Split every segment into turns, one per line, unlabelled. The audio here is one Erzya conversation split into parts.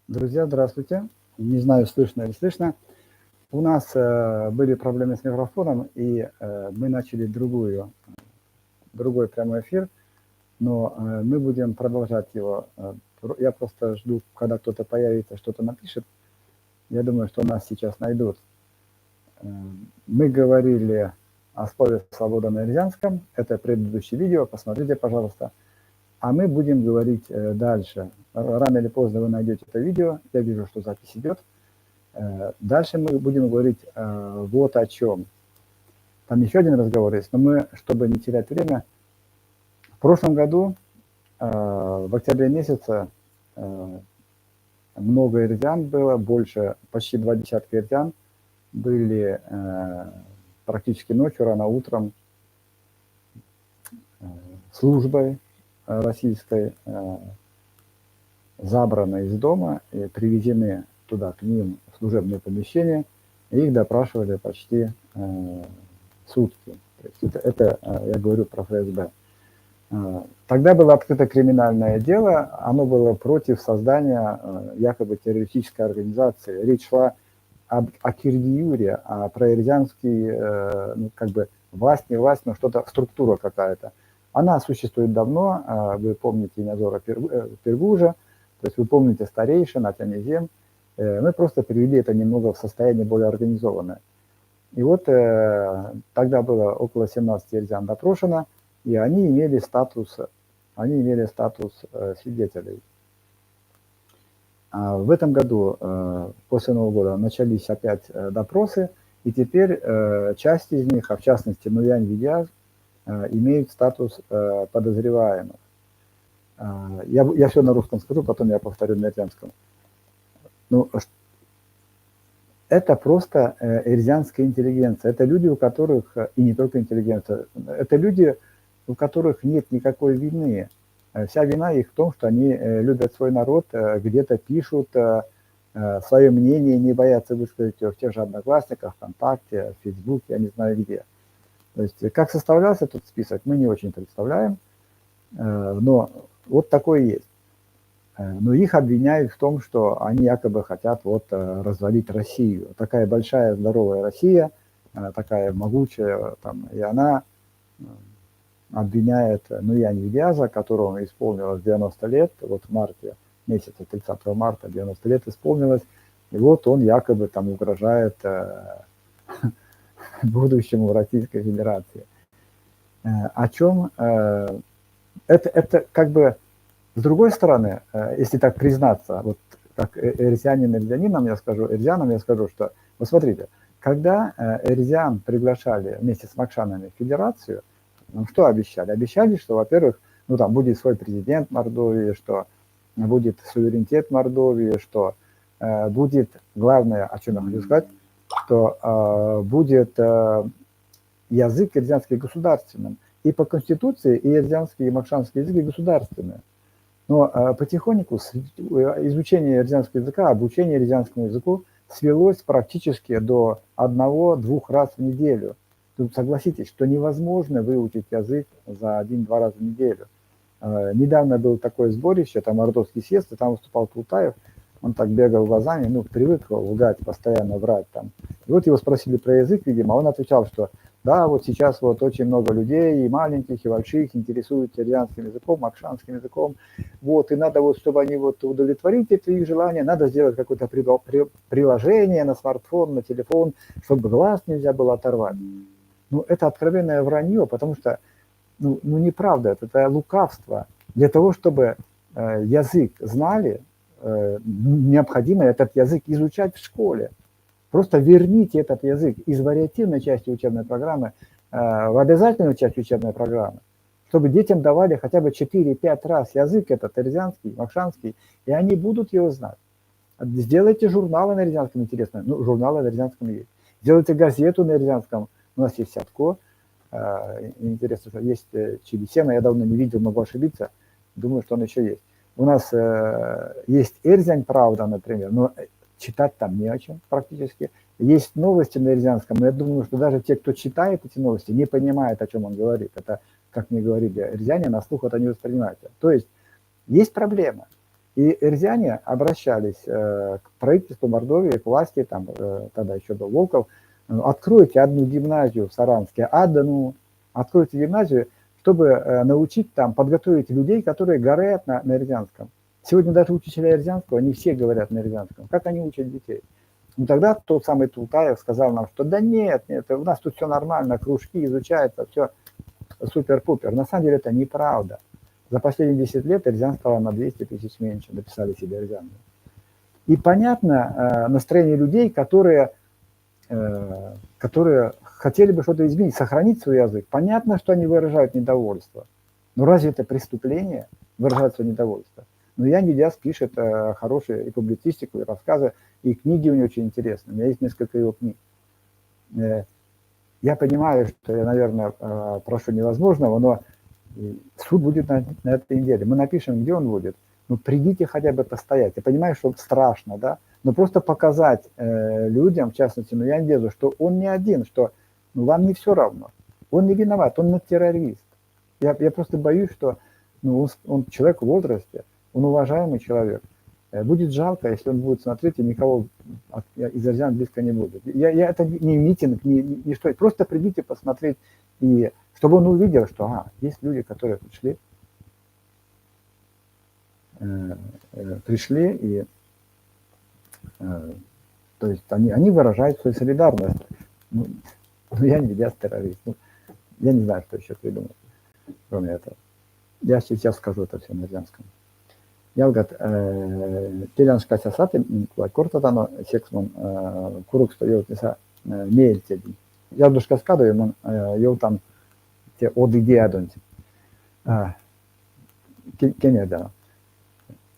Друзья, здравствуйте. Не знаю, слышно или слышно. У нас были проблемы с микрофоном, и мы начали другой прямой эфир, но мы будем продолжать его. Я просто жду, когда кто-то появится, что-то напишет. Я думаю, что нас сейчас найдут. Мы говорили о слове «свобода» на эрзянском. Это предыдущее видео, посмотрите, пожалуйста. А мы будем говорить дальше. Рано или поздно вы найдете это видео. Я вижу, что запись идет. Дальше мы будем говорить вот о чем. Там еще один разговор есть, но мы, чтобы не терять время, в прошлом году, в октябре месяце, много эрзян было, больше, почти 20 эрзян были практически ночью, рано утром службой российской забраны из дома и привезены туда, к ним, в служебное помещение, и их допрашивали почти сутки. То есть это я говорю про ФСБ. Тогда было открыто криминальное дело, оно было против создания якобы террористической организации. Речь шла о Кирдиюре, о проэрзянский, ну, как бы власть, не власть, но что-то, структура какая-то. Она существует давно, вы помните Инязора Пиргужа, то есть вы помните старейшин, Атянь-Эзем. Мы просто привели это немного в состояние более организованное. И вот тогда было около 17 эрзян допрошено, и они имели статус свидетелей. А в этом году, после Нового года, начались опять допросы, и теперь часть из них, а в частности Нуянь Видяз, имеют статус подозреваемых. Я все на русском скажу, потом я повторю на эрзянском. Ну, это просто эрзянская интеллигенция. Это люди, у которых, и не только интеллигенция, это люди, у которых нет никакой вины. Вся вина их в том, что они любят свой народ, где-то пишут свое мнение, не боятся высказать его в тех же Одноклассниках, ВКонтакте, в Фейсбуке, я не знаю где. То есть как составлялся этот список, мы не очень представляем, но вот такое есть. Но их обвиняют в том, что они якобы хотят вот развалить Россию. Такая большая здоровая Россия, такая могучая, там, и она обвиняет Нуянь Видяза, которому исполнилось 90 лет, вот в марте месяца, 30 марта 90 лет исполнилось, и вот он якобы там угрожает будущему Российской Федерации. О чем это как бы, с другой стороны, если так признаться, вот как эрзянин эрзянином я скажу, эрзянам я скажу, что, вот смотрите, когда эрзян приглашали вместе с мокшанами в федерацию, нам что обещали? Обещали, что, во-первых, ну там будет свой президент Мордовии, что будет суверенитет Мордовии, что будет, главное, о чем я хочу сказать, что будет язык эрзянский государственным. И по конституции, и эрзянский, и мокшанский языки государственные. Но потихоньку изучение эрзянского языка, обучение эрзянскому языку свелось практически до 1-2 раз в неделю. Тут согласитесь, что невозможно выучить язык за 1-2 раза в неделю. Недавно было такое сборище, там Мордовский съезд, и там выступал Тултаев, он так бегал глазами, ну, привык лгать, постоянно врать там. И вот его спросили про язык, видимо, а он отвечал, что да, вот сейчас вот очень много людей, и маленьких, и больших, интересуются эрзянским языком, мокшанским языком, вот, и надо вот, чтобы они вот удовлетворить это их желание, надо сделать какое-то приложение на смартфон, на телефон, чтобы глаз нельзя было оторвать. Ну, это откровенное вранье, потому что, ну неправда, это лукавство. Для того, чтобы язык знали, необходимо этот язык изучать в школе. Просто верните этот язык из вариативной части учебной программы в обязательную часть учебной программы, чтобы детям давали хотя бы 4-5 раз язык этот эрзянский, мокшанский, и они будут его знать. Сделайте журналы на эрзянском, интересно. Ну, журналы на эрзянском есть. Сделайте газету на эрзянском. У нас есть Сятко. Интересно, что есть Чилисема, я давно не видел, могу ошибиться. Думаю, что он еще есть. У нас есть Эрзянь Правда, например, но читать там не о чем практически. Есть новости на эрзянском, но я думаю, что даже те, кто читает эти новости, не понимают, о чем он говорит. Это, как мне говорили эрзяне, на слух это не воспринимают. То есть есть проблема. И эрзяне обращались к правительству Мордовии, к власти, там тогда еще был Волков: откройте одну гимназию в Саранске, одну, откройте гимназию, чтобы научить там, подготовить людей, которые говорят на эрзянском. Сегодня даже учителя эрзянского, не все говорят на эрзянском. Как они учат детей? Ну, тогда тот самый Тултаев сказал нам, что да нет, нет, у нас тут все нормально, кружки изучаются, все супер-пупер. На самом деле это неправда. За последние 10 лет эрзян стало на 200 тысяч меньше, написали себе эрзян. И понятно настроение людей, которые хотели бы что-то изменить, сохранить свой язык. Понятно, что они выражают недовольство. Но разве это преступление выражать свое недовольство? Но Ян Видяз пишет хорошие и публицистику, и рассказы, и книги у него очень интересные. У меня есть несколько его книг. Я понимаю, что я, наверное, прошу невозможного, но суд будет на этой неделе. Мы напишем, где он будет. Ну, придите хотя бы постоять. Я понимаю, что страшно, да? Но просто показать людям, в частности, ну, Ян Дезу, что он не один, что ну, вам не все равно. Он не виноват, он не террорист. Я просто боюсь, что ну, он человек в возрасте, он уважаемый человек. Будет жалко, если он будет смотреть, и никого из эрзян близко не будет. Я это не митинг, не что. Просто придите посмотреть, и чтобы он увидел, что есть люди, которые пришли и то есть они выражают свою солидарность. Ну, я не ведясь террорист. Ну, я не знаю, что еще придумать, кроме этого. Я сейчас скажу это все на эрзянском. Ялгат, телянь шкась а саты, кортатано секс мон куроксто ёвтнеса меельцеде. Зярдо шкась кадови, мон ёвтан те од идеядонть. Кенердяно.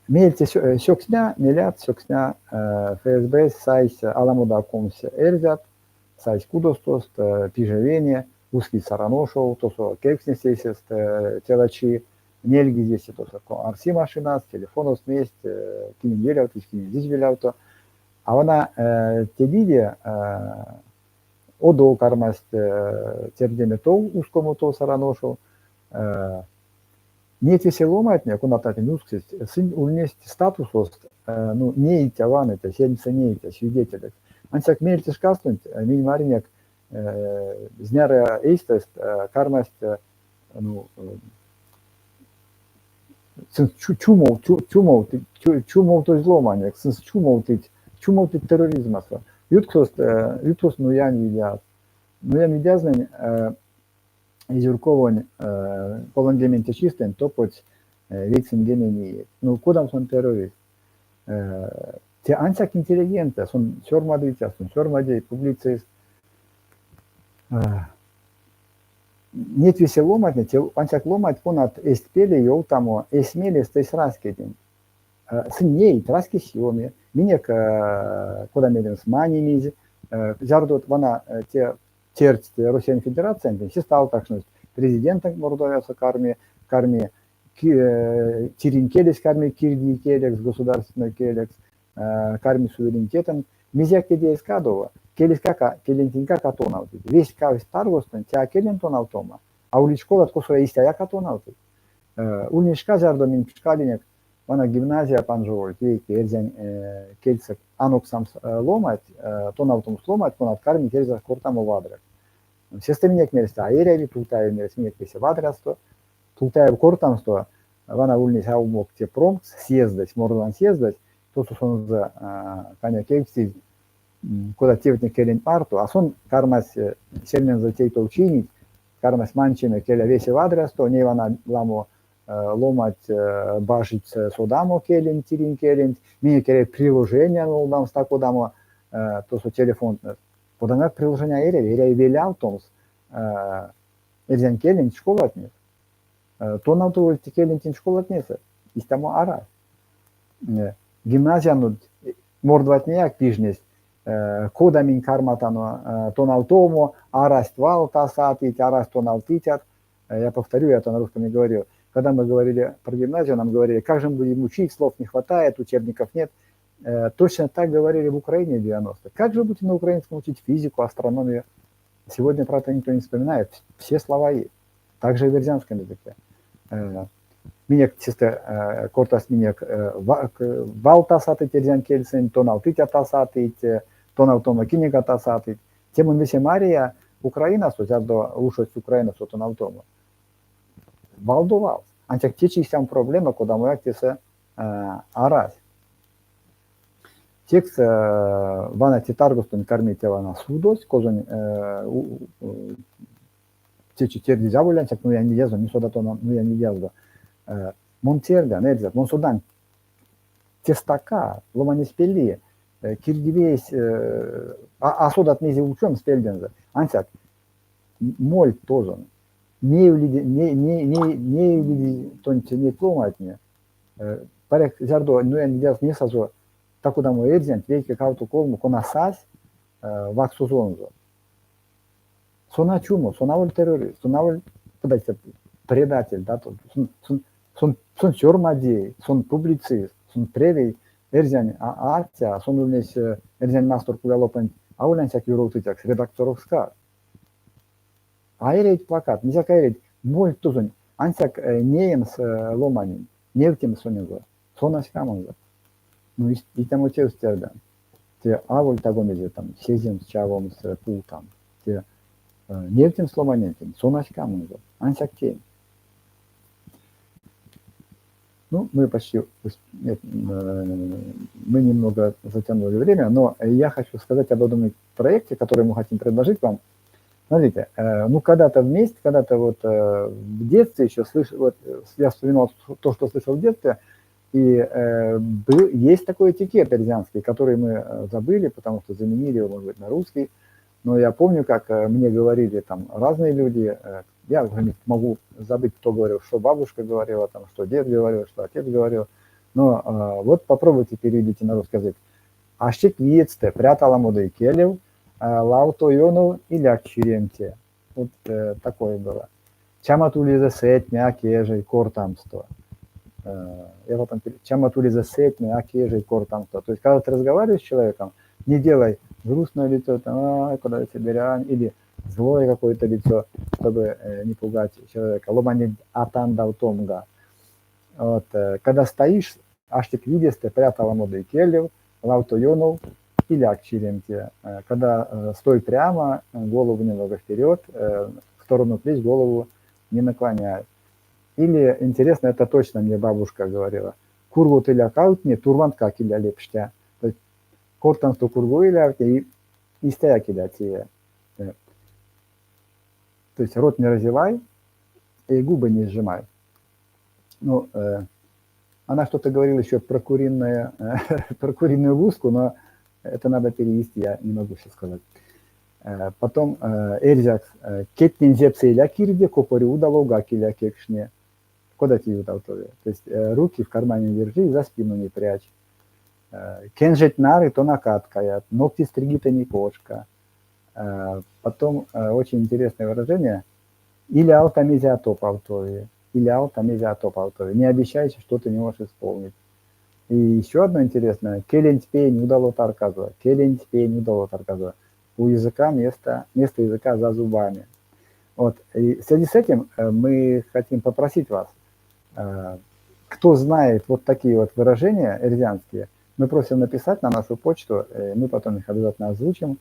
Меельце сёксня, мелят сёксня ФСБ сайсь аламодо а 20 эрзят, сайсь кудостост, Пижевене, ускизь Саран ошов, тосо кевкстнесть эйсэст цела чи, нельгизь весе тосо арси машинаст, телефоност, мезть, кинень велявтызь, кинень эзизь велявто. А вана тедиде одов кармасть тердеме тов, ускомо тов Саран ошов. Неть весе ломантне, конатнень усксесть, сынь ульнесть статусост, ну, неиця ваныця, сельмсэ неиця, свидетелекс. Ансяк меельце шкастонть минь маринек зняро эйстэст кармасть ну, сынст чумовтозь ломанекс, сынст чумовтыть терроризмасо. Ютксост Нуянь Видяз. Нуянь Видязнэнь эйзюрковонь 30 чистэнть топодсть 90 иеть. Ну, кодамо сон террорист? Те ансяк интеллигенция, сон сёрмадыця, сон сёрмадей, публицист. Неть весе ломантне, те ансяк ломанть, конат эзть пеле ёвтамо эсь мелест эсь раськеденть. Сынь неить, раськесь ёми. Минек, кода меремс, манимизь, зярдо вана те тердсть Россиянь Федерациянтень, сестэ алтакшность президентэнть Мордовиясо карми, карми тиринь келесь карми кирдий келекс, государственной келекс, карми суверенитетэнть. Мезеяк теде эзь кадово, келеськак, келентеньгак а тонавтыть. Весть кавксть таргостонть те а келень тонавтома, а улить школат, косо истяяк а тонавтыть. Ульнесь шка, зярдо минь пшкалинек, вана гимназия панжовольть, вейке эрзянь кельсэ анокстамс ломанть, тонавтомс ломанть, конат кармить эрзякс кортамо вадря. Сестэ минек мерсть, а эряви, Тултаев мерсь, минек весе вадрясто. Тултаев кортамсто, вана ульнесь а умок те промкс, съездэсь, Мордовань съездэсь, тосо сонзэ каня кевкстизь, кода тевтне келенть марто, а сон кармась сельмензэ тей-тов чийнить, кармась манчеме, келя весе вадрясто, ней вана ламо ломанть бажить содамо келенть, тиринь келенть, минек эряви приложения нолдамс та-кодамо тосо телефонтнэс. Кодамояк приложения а эряви, эряви велявтомс эрзянь келенть школатнес. Тонавтовольть келентень школатнесэ, истямо арась. Гимназиянть мордватнеяк пижнесть, кода минь карматано тонавтомо, арасть валт а сатыть, арасть тонавтыцят. Я повторю, я это на русском не говорил. Когда мы говорили про гимназию, нам говорили, как же мы будем учить, слов не хватает, учебников нет. Точно так говорили в Украине в 90-х. Как же будете на украинском учить физику, астрономию? Сегодня про это никто не вспоминает. Все слова есть. Также и в эрзянском языке. Минек сестэ кортасть минек валт а сатыть эрзянь кельсэнть, тонавтыть а сатыть, тонавтомо кинигат а сатыть. Те мон весе мария Украинасо, зярдо ушодсть Украинасо тонавтомо. Валдо валс. Ансяк течи истямо проблема кодамояк тесэ арась. Секс вана те таргостонть карми те вана судось, козонь течи тердизь аволь ансяк Нуянь Видязонь, минь содатано Нуянь Видяздо. Мон тердян, эрзят, мон содан, те стака, ломанесь пели, кирдивиесь а содат мезе учомс пельдензэ. Ансяк мольть тозонь, неевлиде, неевлиде тонть неть ломантне, паряк, зярдо Нуянь Видяз несазо та-кодамо эрзянть, вейке, кавто, колмо, кона сась ваксозонзо. Сон а чумо, сон аволь террорист, сон аволь предатель, да, сон, сон, сон, сон сёрмадей, сон публицист, сон превей эрзянь атя, сон ульнесь Эрзянь Мастор кулялопанть аволь ансяк юровтыцякс, редакторокскак. А эрявить плакат, несяк а эрявить, мольть тозонь, ансяк неемс ломаненть, невтемс сонензэ, сон а ськамонзо. Ну, истямо тевс тердян. Те аволь таго мезе там, сеземс, чавомс, пултамс. Те невтемс ломанентень, сон а ськамонзо, ансяк тень. Ну, мы почти, нет, мы немного затянули время, но я хочу сказать об одном проекте, который мы хотим предложить вам. Смотрите, ну когда-то вместе, когда-то вот в детстве еще слышал, вот я вспоминал то, что слышал в детстве, и был, есть такой этикет эрзянский, который мы забыли, потому что заменили его, может быть, на русский. Но я помню, как мне говорили там разные люди, я уже могу забыть, кто говорил, что бабушка говорила, там, что дед говорил, что отец говорил. Но вот попробуйте переведите на русский язык. Аштек видестэ, прят аламодо икелев, лавто ёнов иляк чиремте. Вот такое было. Чамат улезэ сэтьме, а кежей, кортамсто. Я потом чамат улезэ сэтьме, а кежей, кортамсто. То есть, когда ты разговариваешь с человеком, не делай грустное лицо, там, а, куда я берянь, или злое какое-то лицо, чтобы не пугать человека. Ломаненть а тандавтомга. Вот, когда стоишь, аштек видестэ, прят аламодо икелев, лавто ёнов, иляк чиремте. Когда стой прямо, голову немного вперед, в сторону плеч голову не наклоняй. Или, интересно, это точно мне бабушка говорила, кургот иляк автне, турванткак иля лепштя. То есть кортамсто курго иля автне и истяяк иля тее. То есть рот не разевай и губы не сжимай. Ну, она что-то говорила еще про куриную, про куриную луску, но это надо перевести, я не могу сейчас сказать. Потом эрзякс кедтнень зепсэ иля кирде, копори удаловгак иля кекшне. Кода те ютавтови? То есть руки в кармане держи, за спину не прячь. Кенжеть нары, тонакат каят, ногти стриги, то не кошка. Потом очень интересное выражение. Иля алта мезе а топавтови. Иля алта мезе а топавтови. Не обещайся, что ты не можешь исполнить. И еще одно интересное. Келенть пеень удало тарказо. Келенть пеень удало тарказо. У языка место, место языка за зубами. Вот. И в связи с этим мы хотим попросить вас, кто знает вот такие вот выражения эрзянские, мы просим написать на нашу почту, мы потом их обязательно озвучим.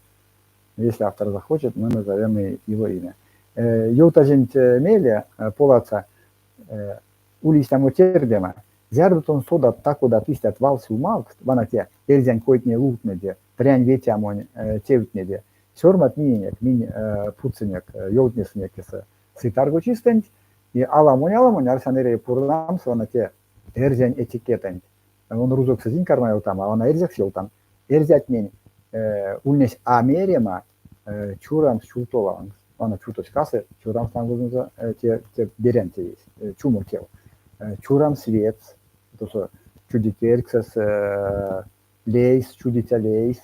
Если автор захочет, мы назовем его имя. Ёвтазенть мейле поладса ули истямо тердема. Зярдо тон содат та-кодат истят вал-сюлмавкст, вана те эрзянь койтне-лувтнеде, прянь ветямонь тевтнеде, сёрмадт миненек, минь путсынек, ёвтнесынек тесэ сы таргочистэнть, и аламонь-аламонь арсян эряви пурнамс вана те эрзянь этикетэнть. Мон рузокс эзинь карма ёвтамо, а вана эрзякс ёвтан. Эрзятнень ульнесь а мерема чурамс чувто лангс. Вана чувтось касы, чурамс лангозонзо те, те берянь тевесь, чумо тев. Чурамс ведьс, тосо чудикерьксэс, лейс, чудиця лейс,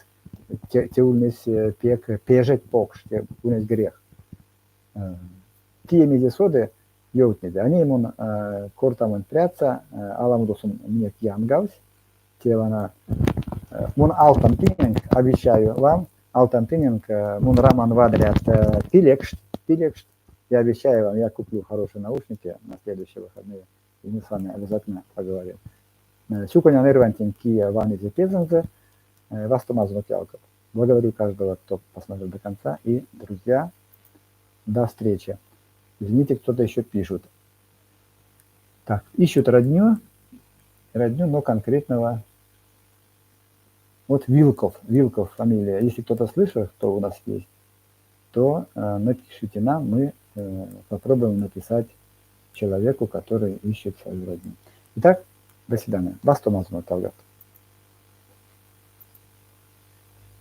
те, те ульнесь пек пежеть покш, те ульнесь грех. Кие мезе соды, ёвтнеде. А ней мон кортамонть прядса, аламодо сон минек янгавсь. Те вана мон алтан тыненк, обещаю вам, алтан тыненк, мон раман вадрят пилекст, пилекст. Я обещаю вам, я куплю хорошие наушники на следующие выходные. И мы с вами обязательно поговорим. Сюконян эрьвантень, кие ванызе пезэнзэ, вастомазонок, ялгат. Благодарю каждого, кто посмотрел до конца. И, друзья, до встречи. Извините, кто-то еще пишет. Так, ищут родню, родню, но конкретного. Вот Вилков, Вилков фамилия. Если кто-то слышал, кто у нас есть, то напишите нам, мы попробуем написать человеку, который ищет свою родню. Итак, до свидания. Вастомазонок, ялгат.